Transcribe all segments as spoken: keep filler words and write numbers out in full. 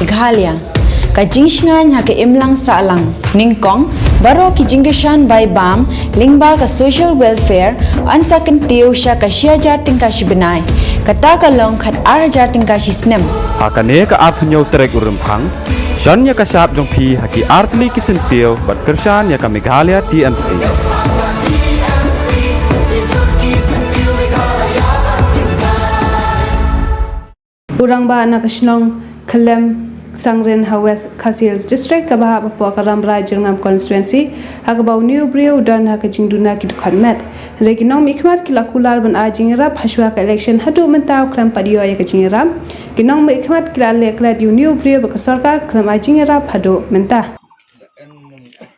Meghalaya, ka jingshngaiñ ha ka imlang sahlang. Nyngkong, baroh ki jingkyrshan bai bam lyngba ka social welfare yn sa kyntiew sha ka shi hajar tyngka shi bnai, kata ka long khat ar hajar tyngka shi snem. Ha kane ka arphew hynñiew tarik u Rymphang, shon ïa ka shad jong phi ha ki artylli ki syntiew ban kyrshan ïa ka Meghalaya T M C. U rangbah na ka shnong Khlem Sangrin ha West Khasi Hills District, kaba hap hapoh ka Rambrai Jyrngam Constituency, ha kaba une u briew u don ha ka jingduna ki dkhot met. Hynrei ki nongmihkhmat ki la kular ban ai jingïarap hashwa ka election, haduh mynta u khlem pat ïoh ïa ka jingïarap. Ki nongmihkhmat ki la leh klet ïa une u briew bad ka sorkar khlem ai jingïarap haduh mynta.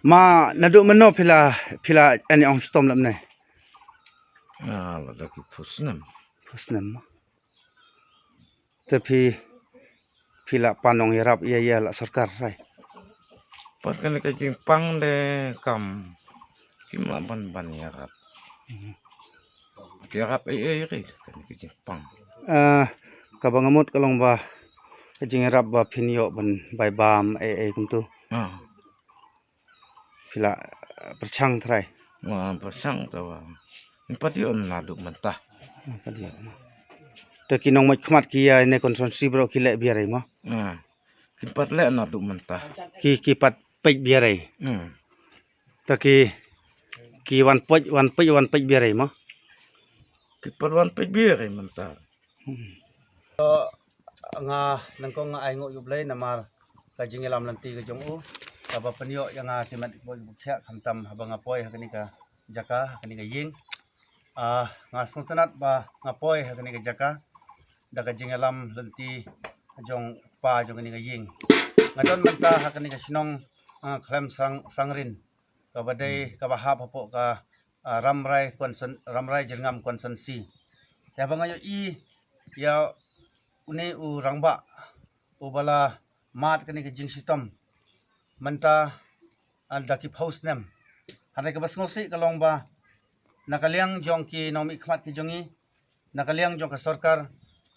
Ma, naduh mynno phi la, phi la ïa ong shitom lem ne? Ah, la da ki phew snem. Phew snem ma. Te phi, phi la pan ong ïarap ïa, ïa la sorkar, right? Pat kane ka jingpang de kam kim lah ban, ban ïarap. Ki ïarap ei ei, kane ka jingpang. Ah, kaba nga mut ka long ba ka jingïarap ba phin ïoh ban bai bam ei ei kumtu. Ah. Phi la, eh, pyrshang trai. Ma, pyrshang trai. Ngim pat ïoh naduh mynta. Ngim pat ïoh ma. Te ki nongmihkhmat ki ïa ine constituency baroh ki leh biar ei ma? Ah. Ngim pat leh naduh mynta. Ki, ki pat peit biar ei. Hmm. Te ki, ki wan peit, wan peit, wan peit biar ei ma? Ki pat wan peit biar ei mynta. Hmm. Nga nyngkong nga ainguh ïa U Blei namar ka jingïalam lynti ka jong u, kaba pynïoh ïa nga ki met ki bor ki bor khiah, khamtam haba nga poi ha kane ka jaka, ha kane ka ïing. Ah, nga sngewtynnat ba nga poi ha kane ka jaka da ka jingïalam lynti jong u kpa jong kane ka ïing. Nga don mynta ha kane ka shnong, ah, Khlem Sang, Sangrin, kaba dei, kaba hap hapoh ka, ah, Rambrai Constituen-, Rambrai Jyrngam Constituency. Te haba nga ïohi ïa une u rangbah uba la mad kane ka jingshitom mynta, ah, da ki phew snem. Hynrei kaba sngewsih ka long ba na ka liang jong ki nongmihkhmat ki jong ngi, na ka liang jong ka sorkar,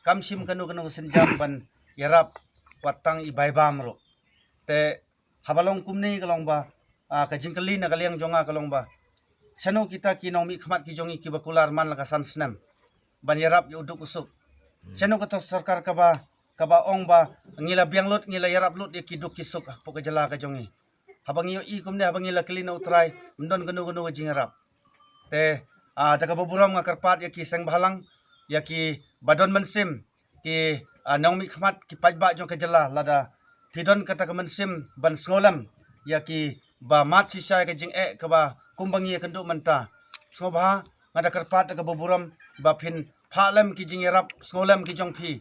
kam shim kano kano ka sienjam ban ïarap, wat tang i bai bam ruh. Te haba long kumne ka long ba, ah, ka jingkylli na ka liang jong nga ka long ba, shano kita ki nongmihkhmat ki jong ngi kiba kular man la ka san snem ban ïarap ïa u duk u suk? Shano kata sorkar kaba, kaba ong ba ngi la biang lut, ngi la ïarap lut ïa ki duk ki suk hapoh ka jylla ka jong ngi? Haba ngi ïohi kumne, haba ngi la kylli na U Trai, ym don kano kano ka jingïarap. Te, ah, da kaba burom nga kyrpad ïa ki seng bhalang, ïa ki ba don mynsiem, ki, ah, nongmihkhmat, ki paidbah jong ka jylla, lada phi don kata ka mynsiem ban sngewlem ïa ki ba mad shisha ïa ka jingeh kaba kumba ngi ïakynduh mynta, sngewbha, nga da kyrpad da kaba burom ba phin phah lem ki jingïarap sngewlem ki jong phi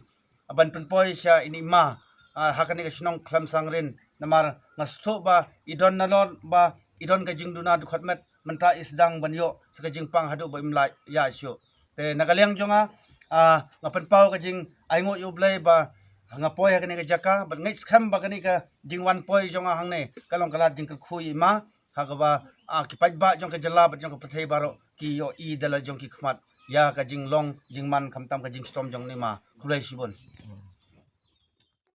ban pynpoi sha ine i ma, ah, ha kane ka shnong Khlem Sangrin, namar nga sngewthuh ba i don nalor ba i don ka jingduna dkhot met, mynta i sdang ban ïoh sa ka jingpang haduh ba im lah ïa shuh. Te na ka liang jong nga, ah, nga pynpaw ka jingainguh ïa U Blei ba nga poi ha kane ka jaka, bad ngeit skhem ba kane ka jingwan poi jong nga hangne ka long ka lad jingkyrkhu ïa i ma, ha kaba, ah, ki paidbah jong ka jylla bad jong ka pyrthei baroh ki ïohi da la jong ki khmat ïa ka jinglong jingman khamtam ka jingshitom jong ine i ma. Khublei shibun.